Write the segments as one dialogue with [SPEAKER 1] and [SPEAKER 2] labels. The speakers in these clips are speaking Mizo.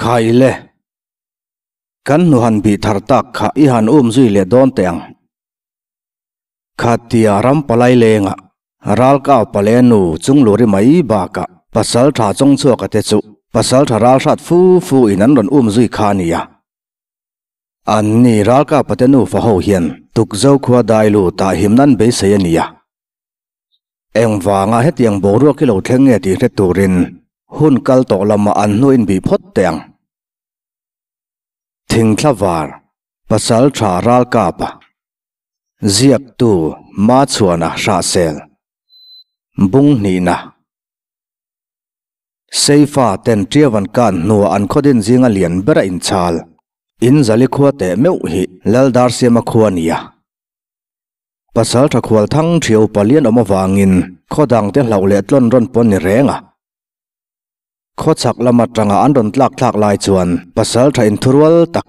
[SPEAKER 1] Khai le. Kan hnu han bih thar tak kha i han um zui leh dawn teh ang. Khatia ram palai lenga ralkau pale nu chungluri mai bakah pasal tha chawngchhuaka te chu pasal tha ral hrat fu fu in an rawn um zui kha a nia. An ni ralkapa te nufa ho hian tukzo khua dai lut ah himna an beisei a nia. Engvanga hetiang boruak hi lo thleng nge tih hre turin hun kal tawh lamah an hnu in bih phawt teh ang. Thingthla var, pasal tha ralkapa, ziaktu Machhuana Hrahsel, Bung hnihna, Seifa ten Ṭiavan kan hnuah an khawdin zinga lian bera inchhal, in zali khua teh meuh hi Laldarsiama khua a nia. Pasal tha khual thang ṭhiau palian awm avangin khaw dangte hlauh leh tlawn rawn pawn ni reng a. Khaw chhak lam atanga an rawn tlak thlak lai chuan pasal tha inthurual tak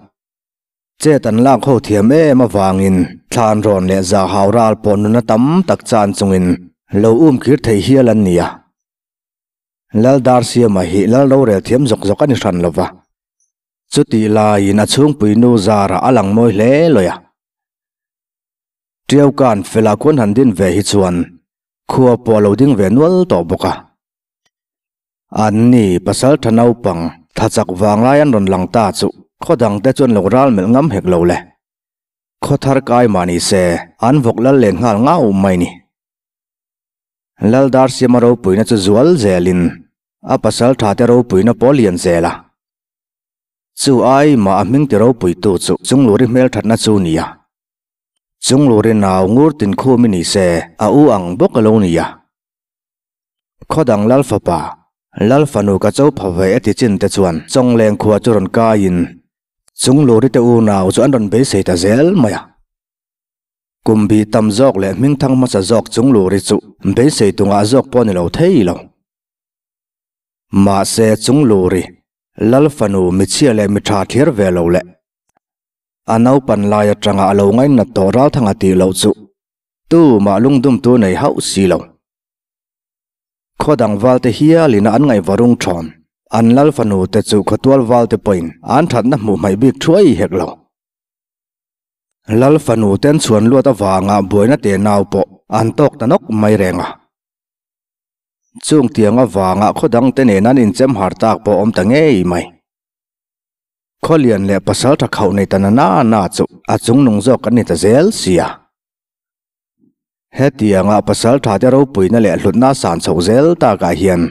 [SPEAKER 1] chet an lak ho thiam em avangin thlan rawn leh za hau ral pawh nuna tam tak chan chungin lo um kir thei hial an ni a. Lal Darsiama hi lal rorel thiam zawk zawk a ni hran lova. Chutih laiin a chhungpui nu Zara a lang mawi hle lawi a. Ṭiaukan fela khuan han din ve hi chuan khua pawh a lo ding ve nual tawh bawk a. Anni pasal ṭha naupang tha chak vang lai an rawn lang ta chu khaw dangte chuan lo ral melh ngam hek lo le. Khaw thar kai mah ni se an vawk lal len nghal ngau mai ni. Laldar siama ropuina chu zual zelin a pasal ṭhate ropuina pawh lian zel a. Chu ai mah a hming ti ropuitu chu Chungluri hmelṭhatna chu nia. Chungluri nau ngur tin khum i ni se a u ang bawk a lo nia. Khaw dang lal fapa, lal fanu ka cho pha ve e ti chin te chuan Chawngleng khua chu rawn kaiin Chungluri te unau chu an rawn beisei ta zel mai a. Kum bi tam zawk leh hmingthang hmasa zawk Chungluri chu beisei tungah zawk pawh ni lo thei lo. Mahse Chungluri, lal fanu michhia leh mitha thlir ve lo le. A naupan lai atanga a lo ngainat tawh Ralthanga tih loh chu tu mah lungdumtu nei hauh si lo. Khaw dang valte hialin an ngaih varung thawn. An lal fanu te chu khawtual valte pawhin an thatna hmuh hmaih bik thuai hek lo. Lal fanu ten chhuan luat avanga buaina te nau pawh an tawk ta nawk mai reng a. Chung tiang avanga khaw dang te nen an inchem har tak pawh awm ta ngei mai. Khawlian leh pasal tha khauh nei ta na na na chu a chungnung zawk an ni ta zel sia. Hetianga pasal tha te ropuina leh hlutna san chhoh zel takah hian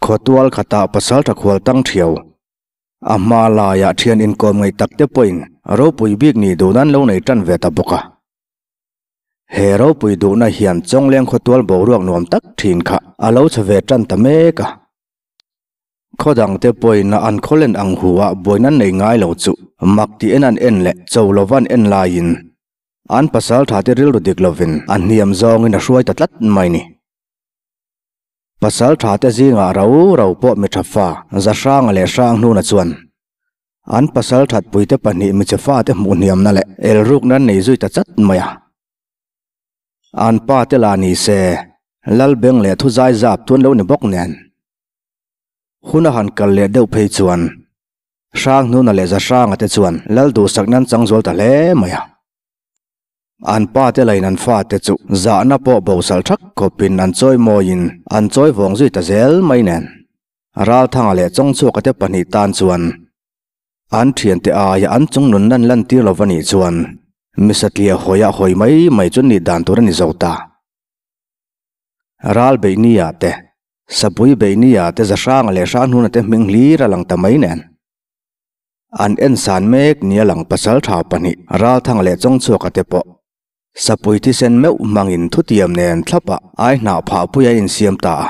[SPEAKER 1] khawtual khatah pasal tha khual tang thiau a hma laiah thian inkawm ngaih tak te pawhin ropui bik nih duhna an lo nei tan ve ta bawk a. He ropui duhna hian Chawngleng khawtual boruak nuam tak thin kha a lo chhe ve tan ta mek a. Khaw dangte pawhin an khawlen ang hu ah buaina nei ngai lo chu mak tih en an en leh cho lova an en laiin an pasal tha te rilru dik lovin a hniam zawngin a hruai ta tlat mai ni. Pasal tha te zingah rau rau pawh mi tha fa za hranga leh hrang hnuna chuan an pasal that puite pahnih miche fate hmuh hniamna leh elrukna an nei zui ta chat mai a. An pa te la ni se Lalbeng leh thuzai zap chu an lo ni bawk nen. Hun a han kal leh deuh phei chuan Hrangnuna leh Zahranga te chuan Lal duhsak nan chang zual ta hle mai a. An pa te lain an fate chu zahna pawh bosal thak khawpin an chawi mawiin an chawi vawng zui ta zel mai nen. Ralthanga leh Chawngchhuaka te pahnih tan chuan an thiante aia an chung nun nan lantir lo va nih chuan misatliah hawiah hawi mai mai chu nih dan tur a ni zo ta. Ral beih nia te, Sapui beih nia te Zahranga leh Hranghuna te hming hlir a lang ta mai nen. An en san mek nia lang pasal tha pahnih Ralthanga leh Chawngchhuaka te pawh Sapui thisen meuh hmangin thutiam nen thlapah ai hnah phahpui a insiam ta a.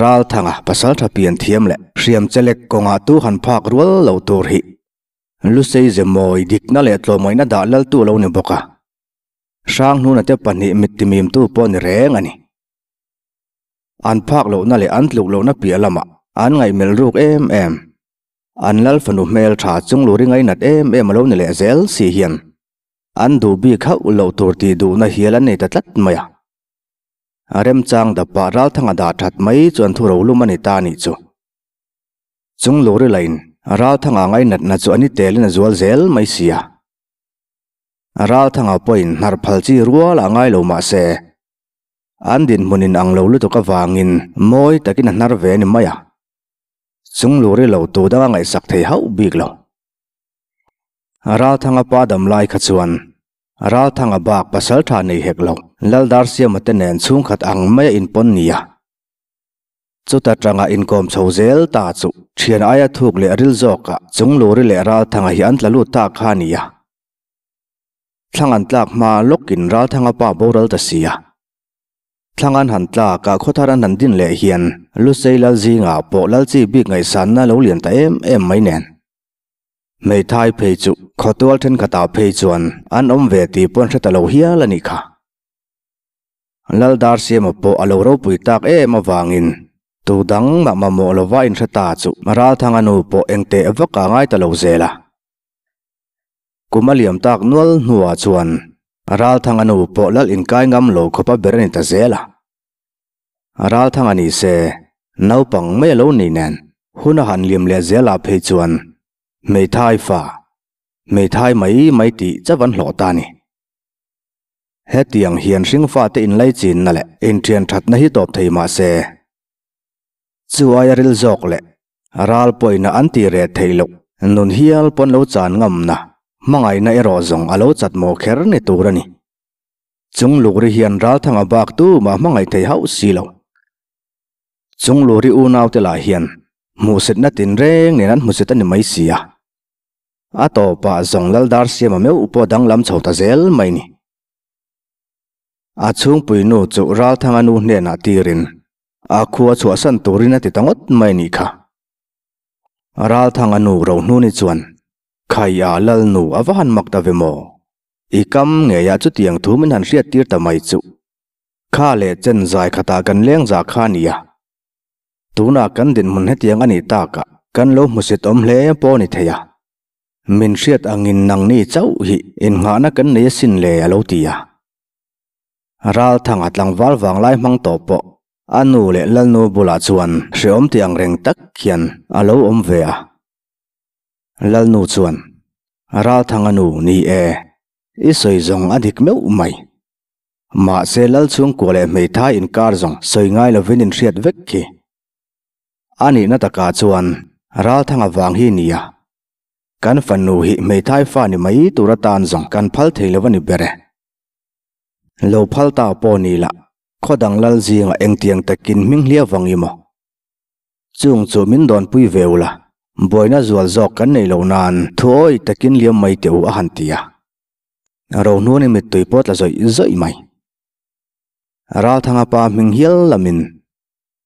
[SPEAKER 1] Ralthanga pasal tha pian thiam leh hriam chelek kawngah tu han phak rual lo tur hi Lusei ze mawi dikna leh tlawmngaihna dah laltu a lo ni bawk a. Hranghnuhna te pahnih mittimimtu pawh ni reng a ni. An phak lohna leh an tluk lohna piah lamah an ngaihmelh ruk em em. An lal fanu hmel tha chungluri ngainat em em a lo ni leh zel si hian an duh bik hauh loh tur tih duhna hial an nei ta tlat mai a. Remchang dapah Ralthanga dah that mai chuan thu rolum a ni ta a nih chu. Chung luri lain Ralthanga ngainatna chu a ni telin a zual zel mai sia. Ralthanga pawhin hnar phal chi rual a ngai lo mah se, an dinhmun in ang lo lutuk avangin mawi takin a hnar ve a ni mai a. Chung luri lo tu dang a ngaihsak thei hauh bik lo. Ralthanga pa dam lai kha chuan Ralthanga bak pasal tha nei hek lo Laldarsiama te nen chhungkhat ang maia inpawn nia. Chuta tanga inkawm chho zel ta chu thian aia thuk leh ril zawkah Chungluri leh Ralthanga hi an tla lut ta kha a ni a. Thlang an tlak hma lawkin Ralthanga pa boral ta si a. Thlang an han tlak a khawthar an han din leh hian Lusei lal zingah pawh lal chi bik ngaihsanna lo lian ta em em mai nen. Hmeithai phei chu khawtual thenkhatah phei chuan an awm ve tih pawn hre ta lo hial a nih kha. Laldar Siama pawh a lo ropui tak em avangin tu dang mah mamawh lova inhre ta chu Ralthanga nu pawh engteh vak a ngai ta lo zel a. Kum a liam tak nual hnuah chuan Ralthanga nu pawh lal inkai ngam lo khawpa ber a ni ta zel a. Ralthanga ni se naupang mai a lo ni nen hun a han liam leh zel ah phei chuan hmeithai fa, hmeithai mai mai tih chauh an hlawh ta a ni. Hetiang hian hringfate inlaichinna leh inthianthatna hi tawp thei mah se, chu aia ril zawk leh ral pawina an tih reh theih loh nun hial pawn lo chan ngamna hmangaihna erawh zawng a lo chat mawh kher ni tur a ni. Chung lukri hian Ralthanga bak tu mah hmangaih thei hauh si lo. Chung luri unaute lah hian hmuhsitna tinreng nen an hmusit a ni mai si a. A tawpah zawng Laldar Siama meuh pawh danglam chho ta zel mai ni. A chhungpui nu chu Ralthanga nu hnenah tirin a khua chhuahsan turin a ti ta ngawt mai nih kha. Ralthanga nu Rohnuni chuan, Khaia Lalnu a va han mak ta ve maw? I kam ngeiah chutiang thu min han hriattir ta mai chuh. Kha leh chen zai khatah kan leng za kha nia. Tunah kan dinhmun hetiang a nih takah kan lo hmusit awm hle pawh a ni thei a. Min hriat angin nangni chauh hi innghahna kan nei asin le a lo ti a. Ralthanga tlangval vanglai hmang tawh pawh a nu leh Lalnu bulah chuan hreawm ti ang reng tak hian a lo awm ve a. Lalnu chuan, Ralthanga nu ni e, i sawi zawng a dik meuh mai. Mahse Lalchhungkua leh hmeithai inkar zawng sawi ngai lovin in hriat vek khi. A nihna takah chuan Ralthanga vang hi nia. Kan fanu hi hmeithai fa ni mai tur atan zawng kan phal thei lo a ni ber e. Lo phal ta pawh ni lah, khaw dang lal zingah engtiang takin hming hliau vang i maw? Chung chu min dawnpui ve ula, buaina zual zawk kan nei lo nan thuawi takin liam mai teh u a han ti a. Rohnuani mittui pawh tla zawih zawih mai. Ralthanga pa hming hial lamin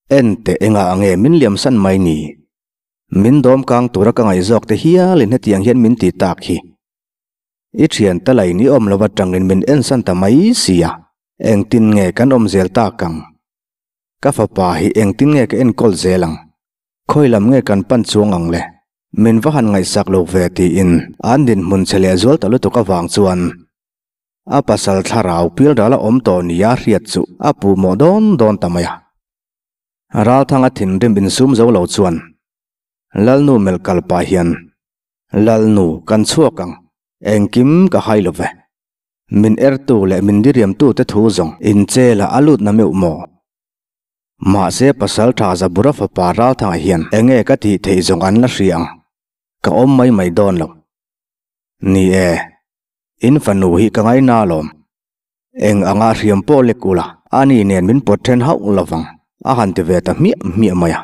[SPEAKER 1] en teh engah nge min liamsan mai ni? Min dawm kang tura ka ngaihzawk te hialin hetiang hian min ti tak hi. I thian talai ni awm lo atangin min ensan ta mai sia, engtin nge kan awm zel tak ang? Ka fapa hi engtin nge ka enkawl zel ang? Khawi lam nge kan pan chuang ang le? Min va han ngaihsak lo ve tiin an dinhmun che leh zual ta lutuk avang chuan a pasal thlarau pialral a awm tawh nia hriat chu a puh mawh dawn dawn ta mai a. Ralthanga thinrim insum zo lo chuan Lalnu melh kal pah hian, Lalnu, kan chhuak ang, engkim ka hai lo ve. Min ertu leh min diriamtu te thu zawng inchela a lut na meuh maw? Mahse pasal tha Zabura fapa Ralthanga hian enge ka tih theih zawng an la hria ang, ka awm mai mai dawn lo. Ni e, in fanu hi ka ngaina alawm. Eng anga hriam pawh lek ula, ani nen min pawt then hauh lovang, a han ti ve ta hmiah hmiah mai a.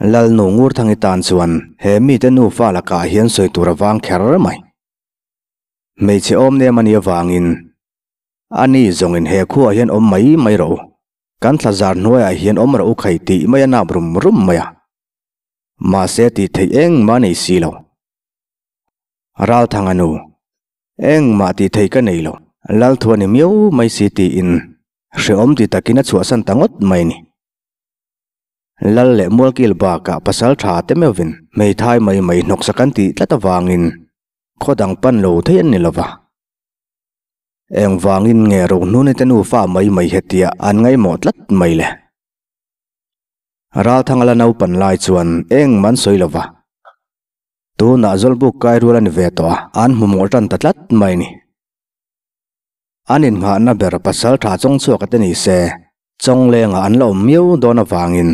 [SPEAKER 1] Lalnu Ngurthangi tan chuan he mite nufa lakah hian sawi tur a vang kher mai. Hmeichhe awm nem a nih avangin A ni zawngin he khuaah hian awm mai mai rawh u. Kan thla zar hnuaiah hian awm rawh u khai tih mai a nap rum rum mai a. Mahse tih theih engmah nei si lo. Ralthanga nu, Engmah tih theih ka nei lo, Lalthu a ni miau mai si tiin hrehawm ti takin a chhuahsan ta ngawt mai ni. Lal leh Mualkil bakah pasal tha te meuhvin hmeithai mai mai hnawksak an tih tlat avangin khaw dang pan lo thei an ni lova. Engvangin nge Rohnuni te nufa mai mai hetia an ngaihmawh tlat mai le? Ralthanga la naupan lai chuan engmah an sawi lova. Tunah Zawlbuk kai rual a ni ve tawh a, an hmu mawlh tan ta tlat mai a ni. An innghahna ber pasal tha chawngchhuaka te ni se, Chawnglengah an la awm miau dawn avangin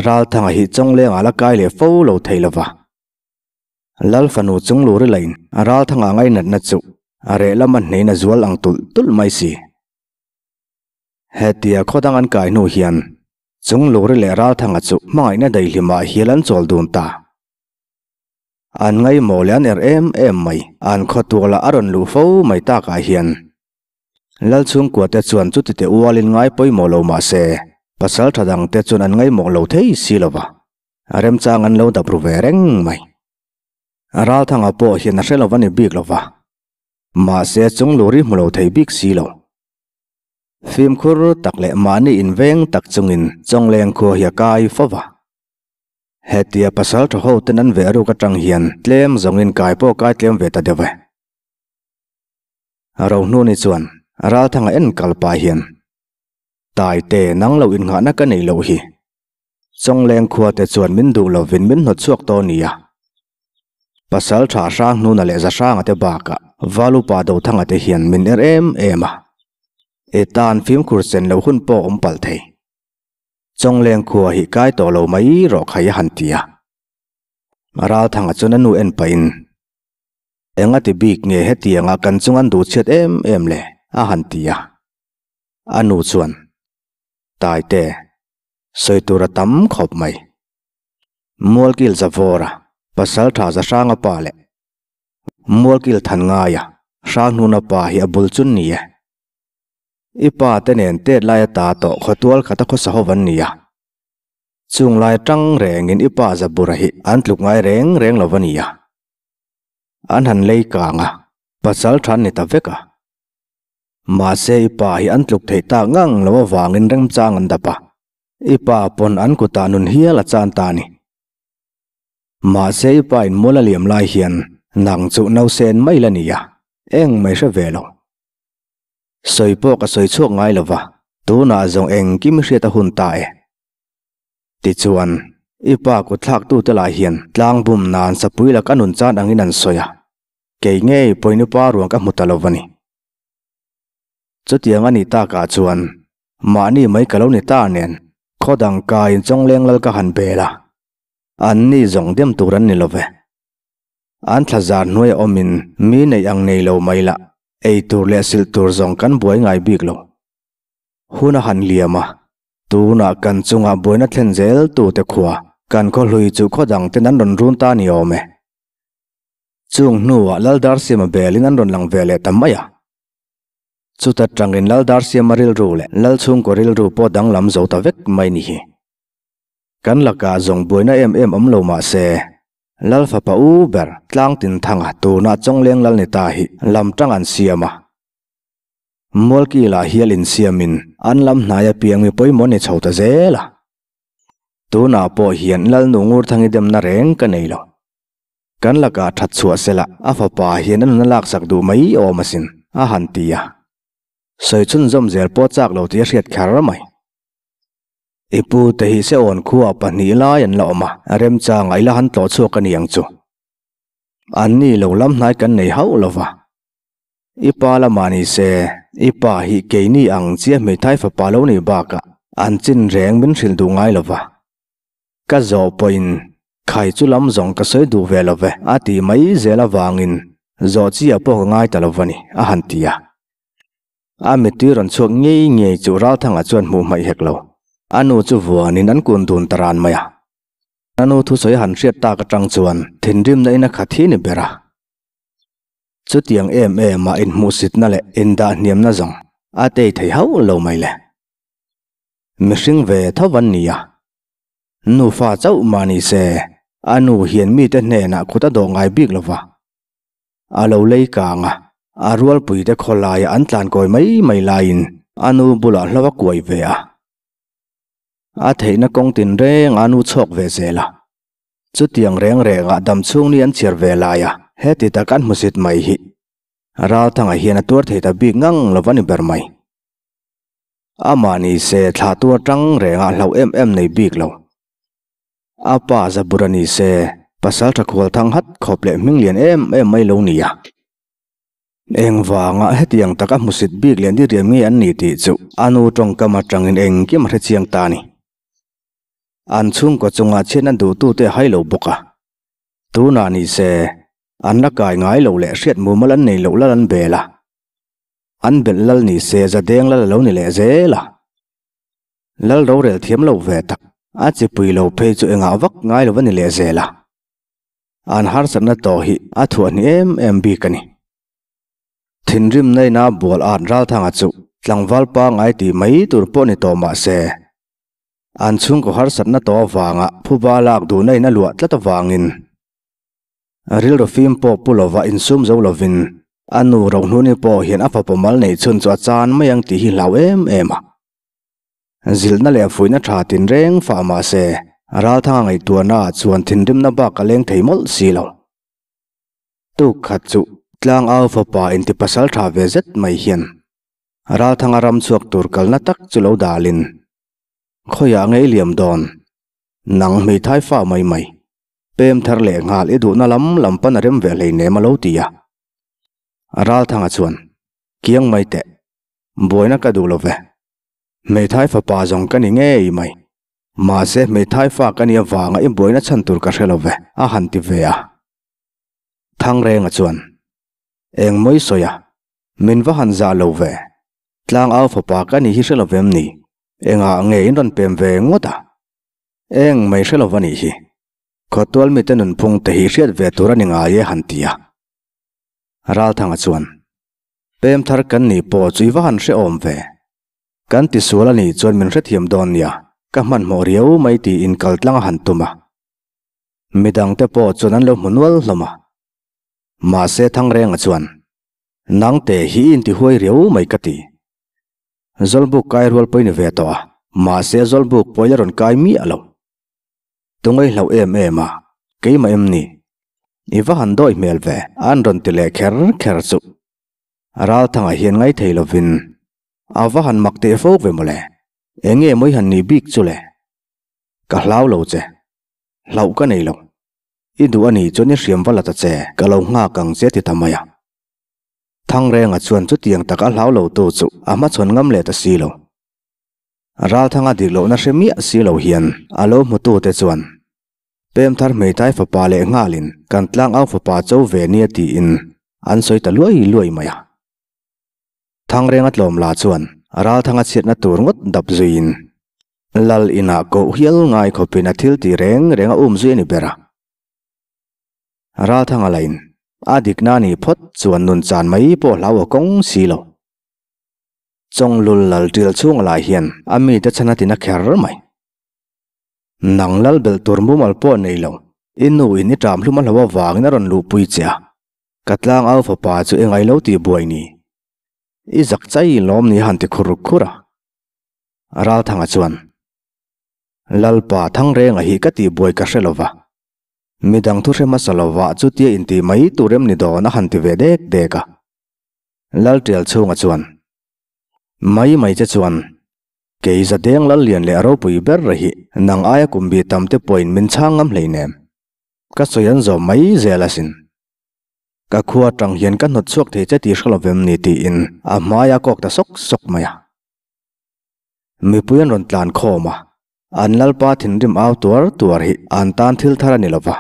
[SPEAKER 1] Ralthanga hi Chawnglengah la kai leh fo lo thei lova. Lal fanu chungluri lain Ralthanga ngainatna chu a reh lama hnein a zual ang tulh tulh mai si. Hetia khaw dang an kai hnu hian Chungluri leh Ralthanga chu hmangaihna daihlimah hial an chawl dun ta. An ngaihmawh leh an er em em mai, an khawtualah a rawn luh fo mai takah hian Lalchhungkua te chuan chuti te ualin ngai pawimawh lo mah se, pasal tha dang te chuan an ngaihmawh lo thei si lo va, remchang an lo dap ru ve reng mai. Ralthanga pawh hian a hre lo va ni bik lo va, mahse Chungluri hmu lo thei bik si lo. Fimkhur tak leh mahni inveng tak chungin Chawngleng khua hi a kai fo va. Hetia pasal tha ho ten an veh ruk atang hian tlem zawngin kai pawh kai tlem ve ta deuh e. Rohnuni chuan Ralthanga en kal pah hian, Taite nang lo innghahna ka neih loh hi. Chawngleng khua te chuan min duh lovin min hnawt chhuak tawh nia. Pasal tha Hranghnuna leh Zahranga te bakah Valupa Dothanga te hian min er em em a. I tan fimkhur chen lo hun pawh awm palh thei. Chawngleng khua hi kai tawh lo mai rawh khai a han ti a. Ralthanga chuan a nu en pahin, Enga ti bik nge hetianga kan chung an duh chhiat em em le? a han ti a. A nu chuan, Taite, sawi tur a tam khawp mai. Mualkil Zavawra, pasal tha Zahranga pa leh Mualkil Thangaia, Hranghnuna pa hi a bul chun ni e. I pa te nen tet lai ata tawh khawtual khat a khawsa ho an ni a. Chung lai tang rengin i pa Zabura hi an tluk ngai reng reng lo a ni a. An han lei kang a, pasal tha an ni ta vek a. Mahse i pa hi an tluk theih tak ngang lo avangin remchang an dap a. I pa pawn an kutah nun hial a chan ta a ni. Mahse i pa in mual a liam lai hian nang chu nausen mai la ni a, eng mai hre ve lo. Sawi pawh ka sawi chhuak ngai lo va, tunah zawng engkim i hriat a hun ta e. Tichuan, i pa kut thlaktute lah hian tlang bum nan sapui laka nun chan angin an sawi a, kei ngei pawhin i pa ruang ka hmu ta lo va ni. Chutiang a nih takah chuan mahni mai ka lo ni ta nen khaw dang kaiin Chawngleng lal ka han bel a. An ni zawng dem tur an ni lo ve. An thla zar hnuaia awmin mi neih ang nei lo mai lah, ei tur leh silh tur zawng kan buai ngai bik lo. Hun a han liam a, tunah kan chungah buaina thlen zel tute khua kan khaw hlui chu khaw dang ten an rawn run ta ni awm e. Chung hnuah Laldarsiama belin an rawn lang ve leh ta mai a. Chuta tangin Laldarsiama rilru leh Lalchhungkaw rilru pawh danglam zo ta vek mai ni hi. Kan lakah zawng buaina em em awm lo mah se, Lal fapa u ber Tlangtin Thanga tuna Chawngleng Lal ni ta hi lam tang an siam a. Mualkila hial insiamin an lam hnai apiang mi pawimawh ni chho ta zel a. Tunah pawh hian Lalnu Ngurthangi demna reng ka nei lo. Kan lakah that chhuah sela a fapa hian a nuna laksak duh mai awm asin, a han ti a. Sawi chhunzawm zel pawh chak lo tih a hriat kher mai. I pu te hi Seawn khua pahnih lai an la awm a, remchangah i la han tlawh chhuak a ni ang chu. An ni lo lam hnai kan nei hauh lo va. I pa lamah ni se, i pa hi keini ang chiah hmeithai fapa lo nih bakah an chin reng min hrilh duh ngai lo va. Ka zawh pawhin khai chu lam zawng ka sawi duh ve lo ve a tih mai zel avangin zawh chiah pawh ka ngai ta lo va ni, a han ti a. A mittui rawn chhuak ngei ngei chu Ralthanga chuan hmuh hmaih hek lo. A nu chu vuanin an kun dun ta ran mai a. A nu thusawi han hriat tak atang chuan thinrimna in a khat hi ni ber a. Chutiang em em a inhmuhsitna leh indahhniamna zawng a tei thei hauh lo mai le. Mihring ve tho an ni a. Nufa chauh mah ni se, a nu hian mite hnenah kut a dawh ngai bik lo va. A lo lei kang a, a rualpuite khawlaia an tlankawi mai mai laiin a nu bulah hlo a kuai ve a. A theihna kawng tinreng a nu chhawk ve zel a. Chutiang reng rengah dam chhung ni an chhiar ve lai a, heti tak an hmusit mai hi Ralthanga hian a tuar thei ta bik ngang lo va ni ber mai. Amah ni se thlahtu atang rengah hlauh em em nei bik lo. A pa Zabura ni se pasal tha khual thang hat khawp leh hming lian em em mai lo nia. Engvanga hetiang taka hmusit bik leh diriam nge an ni tih chu a nu tawngkam atangin engkim a hrechiang ta a ni. An chhungkaw chungah chhiatna duhtute a hai lo bawk a. Tunah ni se, an la kai ngai lo leh hriat mumal an nei loh lal an bel a. An belh lal ni se zadeng lal a lo ni leh zel a. Lal rorel thiam lo ve tak, a chipui lo phei chu engah vak ngai lo va ni leh zel a. An harsatna tawh hi a thuahhnih em em bik a ni. Thinrim naina bual at Ralthanga chu tlangval pangngai tih mai tur pawh ni tawh mah se, an chhungkaw harsatna tawh avanga phuba lak duhna in a luah tlat avangin rilru fim pawh pu lova insum zo lovin a nu Rohnuni pawh hian a fapa mal neih chhun chu a chan mai ang tih hi hlau em em a. Zilhna leh fuihna tha tinreng fah mah se Ralthanga ngaihtuahna ah chuan thinrimna bak a leng thei mawlh si lo. Tuk khat chu Tlangau fapa inti pasal tha ve zet mai hian Ralthanga ram chhuak tur kalna tak chu lo dalin, Khawiah nge i liam dawn? Nang hmeithai fa mai mai. Pem thar leh nghal i duhna lam lam pan a rem ve hleinem a lo ti a. Ralthanga chuan, Kiang mai teh. Buaina ka duh lo ve. Hmeithai fapa zawng ka ni ngei mai. Mahse hmeithai fa ka nih avanga i buaina chhan tur ka hre lo ve, a han ti ve a. Thangrenga chuan, Eng mawi sawi a, min va han zah lo ve. Tlangau fapa ka nih hi hre lo vem ni? Engah nge in rawn pem ve ngawt a? Eng mai hre lo va nih hi. Khawtual mite nunphung te hi hriat ve tur a ni ngai e han ti a. Ralthanga chuan, Pem thar kan nih pawh chu i va han hrehawm ve. Kan tisual a nih chuan min hrethiam dawn nia, ka hmanhmawh riau mai tiin kal tlang a han tum a. Midangte pawh chuan an lo hmu nual hlawm a. Mahse Thangrenga chuan, Nangte hi i intihuai riau mai ka ti. Zawlbuk kai rual pawh i ni ve tawh a, mahse zawlbuk pawh i la rawn kai miah lo. Tungai hlauh em em a, keimah em ni? I va han dawi hmel ve, an rawn ti leh kher kher chu. Ralthanga hian ngaithei lovin, A va han mak teh fo ve mawle, eng nge mawi han nih bik chu le? Ka hlau lo che, hlauh ka nei lo. I duh a nih chuan i hriam va la ta che, ka lo nghak ang che ti ta mai a. Thangrenga chuan chutiang taka hlau lo tu chu a hmachhawn ngam leh ta si lo. Ralthanga dik lohna hre miah si lo hian a lo hmutute chuan, Pemthar hmeithai fapa leh nghalin kan tlangau fapa cho ve nia tiin an sawi ta luai luai mai a. Thangrenga tlawm la chuan Ralthanga chhiatna tur ngawt dap zuiin Lal inah koh hial ngai khawpin a thil tih reng reng a um zui a ni ber a. Ralthanga lain a dikna nih phawt chuan nun chan mai pawh hlau a kawng si lo. Chawnglul lal ṭil chhunga lai hian a mite chhan a tina kher mai. Nang lal belh tur mumal pawh nei lo, i nu in i ṭam hlum a hlo avangin a rawn luhpui che a, ka tlangau fapa chu engai lo tih buai ni. I zak chai lawm ni a han ti khur khur a. Ralthanga chuan, Lalpa Thangrenga hi ka tih buai ka hre lo va, midang thu hre hmasa lova chutia intih mai tur em ni dawn a han ti ve dek dek a. Lalṭial chhunga chuan, Mai mai che chuan, kei Zadeng Lallian leh ropui ber hi nang aia kum bi tam te pawhin min chhang ngam hleinem. Ka sawi an zawm mai zel asin. Ka khua atang hian ka hnawt chhuak thei che tih hre lovem ni tiin a hmai a kawk ta sawk sawk mai a. Mipui an rawn tlan khawm a, an Lalpa thinrim au tuar tuar hi an tan thil thar a ni lova.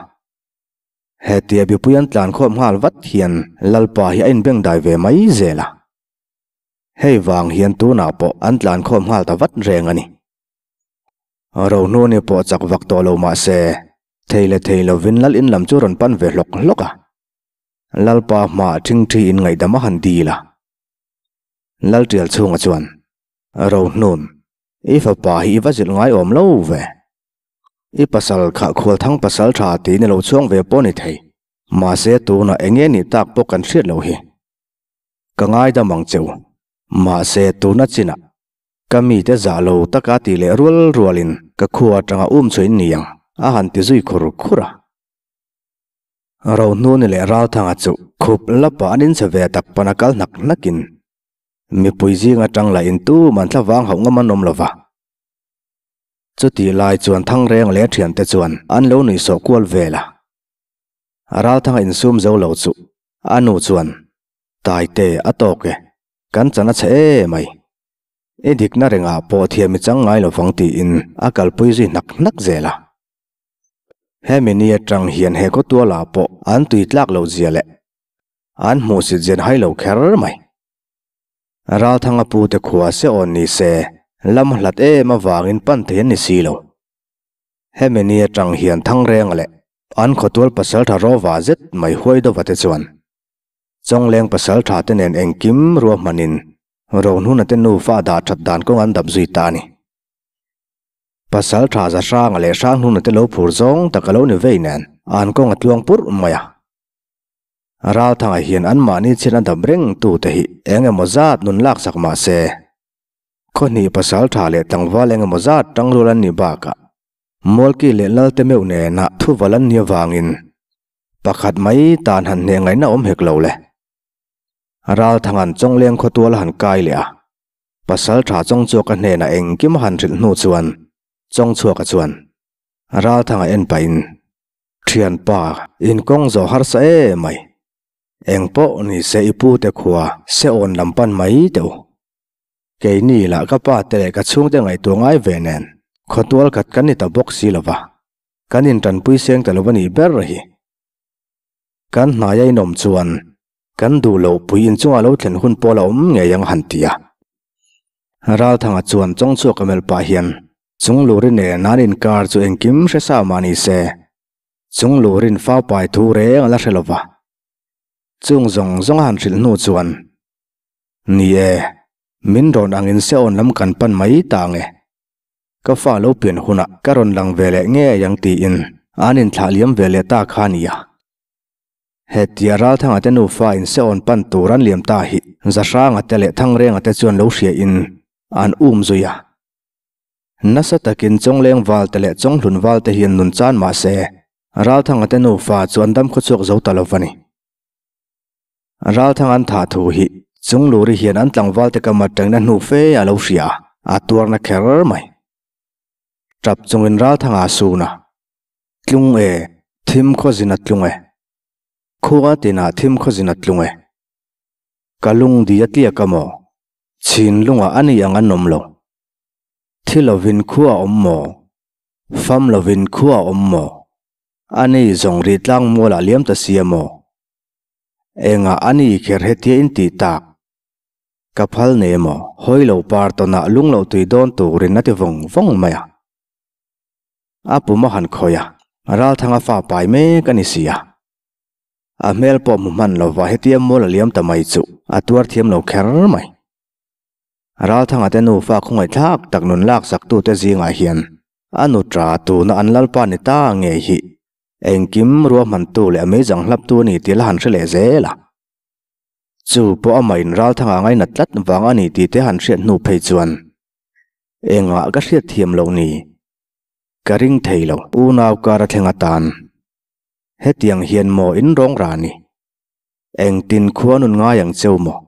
[SPEAKER 1] Hetia mipui an tlan khawm nghal vat hian Lalpa hi a inbengdai ve mai zel a. Hei vang hian tunah pawh an tlan khawm nghal ta vat reng a ni. Rohnuni pawh chak vak tawh lo mah se, thei leh thei lovin Lal in lam chu rawn pan ve hlawk hlawk a. Lalpa hmaah ṭhingṭhi in ngaihdam a han dil a. Lalṭial chhunga chuan, Rohnun, i fapa hi i va zilh ngaiawm lo ve. I pasal kha khualthang pasal tha tiin i lo chhuang ve pawh ni thei. Mahse tunah eng nge nih tak pawh kan hriat loh hi. Ka ngaidam ang che u. Mahse tuna chinah ka mite zah lo taka tih leh rual rualin ka khua atanga um chu in ni ang a han ti zui khur khur a. Rohnuni leh Ralthanga chu khup lapa an inchhe ve tak pana kal hnak hnakin. Mipui zing atang lah in tuman thlavang hauh ngam an awm lo va. Chutih lai chuan Thangreng leh a thiante chuan an lo nuihsawh kual vel a. Ralthanga insum zo lo chu a nu chuan, Taite a tawk e, kan chan a chhe e mai. I dikna rengah pawh thiam i chang ngai lo vang tiin a kalpui zui hnak hnak zel a. Hemi ni atang hian he khawtualah pawh an tui tlak loh zia leh an hmuhsit zian hai lo kher mai. Ralthanga pute khua se awn ni se lam hlat em avangin pan thei an ni si lo. Hemi ni atang hian Thangrenga leh an khawtual pasaltha rawva zet mai huai dawva te chuan Chawngleng pasaltha te nen engkim ruahmanin Rohnuna te nufa dah that dan kawng an dap zui ta a ni. Pasal tha za hranga leh hrang hnuna te lo phur zawng tak a lo ni vei nen an kawng a tluang purh mai a. Ralthanga hian anmahni chhiat a dap reng tu te hi eng emaw zat nun lak sak mah se, khawhnih pasal tha leh tlangval eng emaw zat tangrual an nih bakah Mualki leh Lalte meuh nena thuval an nih avangin pakhat mai tan han hneh ngaihna awm hek lo le. Ralthanga'n Chawngleng khawtual a han kai leh a. Pasal tha Chawngchuaka hnenah engkim a han hrilh hnu chuan Chawngchuaka chuan Ralthanga en pahin, Thianpa, in kawng zawh harsa em mai. Eng pawh ni se i pute khua se awn lam pan mai teh u. Keini lah ka pa te leh ka chhungte ngaihtuah ngai ve nen khawtual khat kan ni ta bawk si lo va, kan intanpui seng ta lo a nih ber hi. Kan hnaia inawm chuan Kan duh loh pui inchungah lo thlen hun pawh la awm ngei ang han ti a. Ralthanga chuan Chawngchhuak a melh pah hian Chungluri nen an inkar chu engkim hre sa mah ni se, Chunglurin fau pai thu reng a la hre lo va. Chung zawng zawng a han hrilh hnu chuan, Ni e, min rawn angin se awn lam kan pan mai ta ang e. Ka fa lo pian hunah ka rawn lang ve leh ngei ang tiin an inthlah liam ve leh ta kha a nia. Hetia Ralthanga te nufa in se awn pan tur an liam ta hi Zahranga te leh Thangrenga te chuan lo hria in an um zui a. Nasa takin Chawngleng val te leh Chawnghlun val te hian nun chan mah se Ralthanga te nufa chu an dam khawchhuak zo ta lo va ni. Ralthanga an thah thu hi Chungluri hian an tlangval te kam atangin a hnu fe a lo hria a, a tuarna kher mai. Tap chungin Ralthanga a sun a. Tlung e, thim khawzin a tlung e. Khua tinah thim khawzin a tlung e. Ka lung di a tliak a maw? Chhin lungah a ni ang an awm lo. Thi lovin khua a awm maw? Fam lovin khua a awm maw? A ni zawng ri tlang mualah liam ta si a maw? Engah a ni kher hetia in tih tak? Ka phal nei maw? Hawi lo par tawnah lung loh tui dawn turin a ti vawng vawng mai a. A pum a han khawih a, Ralthanga fa pai mek a ni si a. A hmel pawh hmu hman lova hetia mual a liam ta mai chu a tuar thiam lo kher mai. Ralthanga te nufa khawngaihthlak tak nun laksak tute zingah hian a nu ṭa tuna an lalpa ni ta ngei hi engkim ruahmantu leh a meizang hlaptu a ni tih la han hre leh zel a. Chu pawh amah in Ralthanga ngainat tlat vang a ni tih te han hriat hnu phei chuan Engah ka hriat thiam loh ni? Ka ring thei lo. Unau kar a thleng atan. Hetiang hian maw in rawng ra ni? Engtin khua nun ngai ang cheu maw?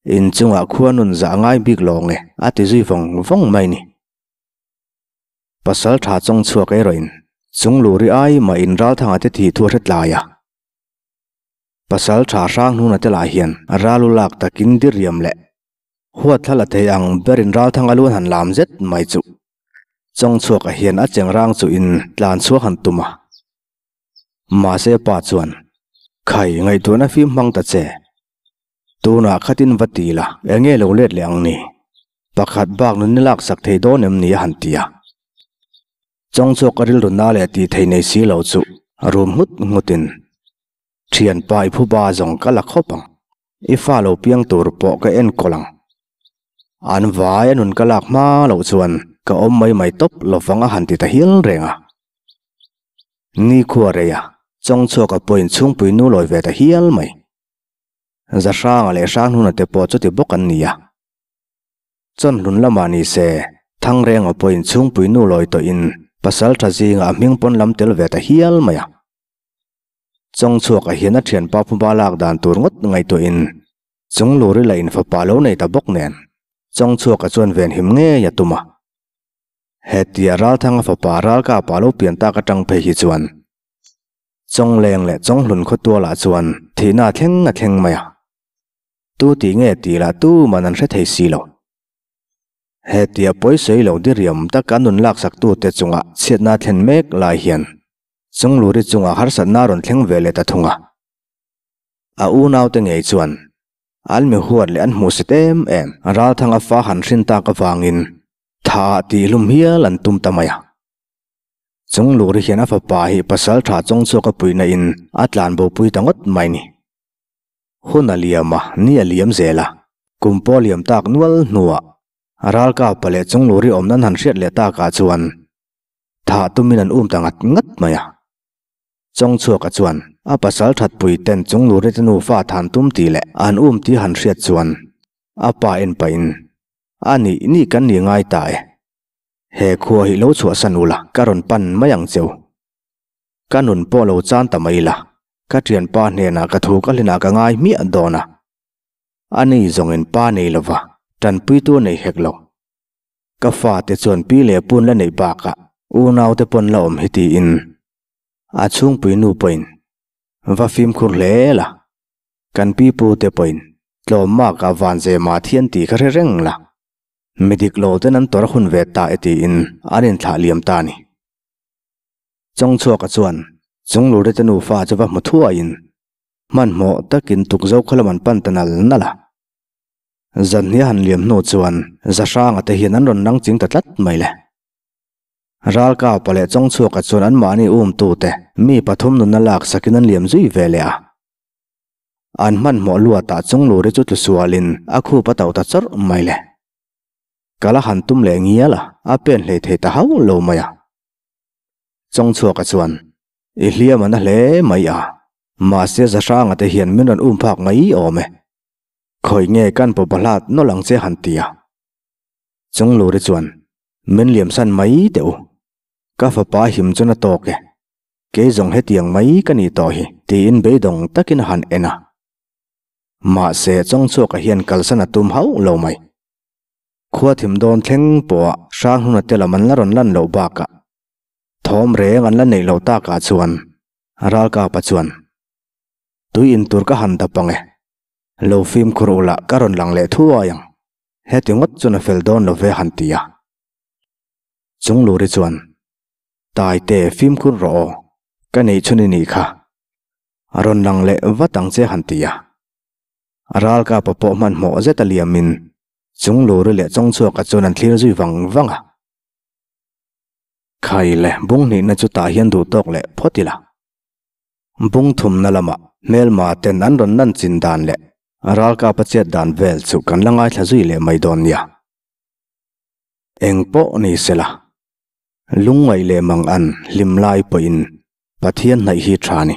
[SPEAKER 1] In chungah khua nun zah ngai bik lawng e, a ti zui vawng vawng mai ni. Pasal tha chawng chhuak erawh in Chungluri ai mah in Ralthanga te thih thu a hre tlai a. Pasal tha Hranghnuhna te lah hian ral u lak takin diriam leh Huat thla la thei ang berin Ralthanga lu an han lam zet mai chu Chawngchhuaka hian a cheng rang chu in tlan chhuak han tum a. Mahse pa chuan, Khai, ngaihtuahna fim hmang ta che. Tunah khatin va ti la, enge lo let leh ang ni? Pakhat bak nun ni laksak thei dawn em ni a han ti a. Chawngchhuaka rilru na leh tih thei nei si lo chu rum nghut nghutin, Thianpa i phuba zawng ka la khawp ang. I fa lo piang tur pawh ka enkawl ang. An vai a nun ka lak hma loh chuan ka awm mai mai tawp lovang a han ti ta hial reng a. Nikhua rei a, Chawngchhuaka pawhin chhungpui nu lawi ve ta hial mai. Zahranga leh Hranghuna te pawh chuti bawk an ni a. Chawnhlun lamah ni se, Thangrenga pawhin chhungpui nu lawi tawhin pasal tha zingah a hming pawn lam tel ve ta hial mai a. Chawngchhuaka hian a thianpa phuba lak dan tur ngawt ngaihtuahin. Chungluri lah in fapa lo nei ta bawk nen, Chawngchhuaka chuan venhim ngei a tum a. Hetia Ralthanga fapa Ralkapa lo pian tak atang phei hi chuan Chawngleng leh Chawnghlun khawtualah chuan thihna a thleng a thleng mai a. Tu tih nge tih lah tuman an hre thei si lo. Hetia pawisawi lo diriam taka nun laksaktute chunga chhiatna thlen mek lai hian Chungluri chungah harsatna a rawn thleng ve leh ta thung a. A unaute ngei chuan an mi huat leh an hmuhsit em em Ralthanga fa han hrin tak avangin tha ah tihhlum hial an tum ta mai a. Chungluri hian a fapa hi pasal tha chawngchhuak a puihna in a tlanbo pui ta ngawt mai ni. Hun a liam a, ni a liam zel a, kum pawh a liam tak nual hnuah Ralkapa leh Chungluri awmna an han hriat leh takah chuan thah tumin an um ta ngat ngat mai a. Chawngchhuaka chuan a pasal thatpui ten Chungluri te nufa than tum tih leh an um tih han hriat chuan a pa en pahin, A nih nih kan ni ngai ta e. He khua hi lo chhuahsan ula ka rawn pan mai ang cheu. Ka nun pawh lo chan ta mai la, ka thianpa hnenah ka thu ka hlinah ka ngai hmiah dawn a. A ni zawngin pa nei lova tanpuitu a nei hek lo. Ka fate chuan pi leh pun la neih bakah unaute pawn la awm hi tiin a chhungpui nu pawhin va fimkhur hle la, kan pi pute pawhin tlawm makah van ze mah thian tih kha hre reng la, mi dik lo ten an tawrh hun ve ta e tiin an inthlah liam ta a ni. Chawngchhuaka chuan Chunglurite nufa chu va hmu thuaiin hmanhmawh takin tukzo khaw lam an pan ta nal nal a. Zanhnia han liam hnu chuan Zahranga te hian an rawn nang ching ta tlat mai le. Ralkapa leh Chawngchhuaka chuan anmahni umtute mi pathum nunna lak sakin an liam zui ve leh a. An hmanhmawh luatah Chungluri chu tlu sualin a khup a tauh ta chawrh mai le. Kal a han tum leh ngial a, a pen hlei thei ta hauh lo mai a. Chawngchhuaka chuan, I hliam a na hle mai a, mahse Zahranga te hian min rawn um phak mai awm e. Khawi nge kan paw bahlat nawlh ang che han ti a. Chungluri chuan, Min liamsan mai teh u. Ka fapa him chuan a tawk e. Kei zawng hetiang mai ka nih tawh hi, tiin beidawng takin a han en a. Mahse Chawngchhuaka hian kalsan a tum hauh lo mai. Khua thim dawn thleng pawha Hranghuna te lam an la rawn lan loh bakah thawm reng an la neih loh takah chuan Ralkapa chuan, Tui in tur ka han dap ang e. Lo fimkhur ula ka rawn lang leh thuai ang. Heti ngawt chuan a fel dawn lo ve han ti a. Chungluri chuan, Taite fimkhur rawh aw, ka neih chhun i nih kha. A rawn lang leh vat ang che han ti a. Ralkapa pawh hmanhmawh zet a liamin Chungluri leh Chawngchhuaka chuan an thlir zui vang vang a. Khai le, bung hnihna chu tah hian duh tawk leh phawt ila. Bung thumna lamah hmelma ten an rawn lan chin dan leh ralkapa chet dan vel chu kan la ngaithla zui leh mai dawn nia. Eng pawh ni sela, lungngaih leh mang an hlim lai pawhin Pathian hnaih hi tha ni.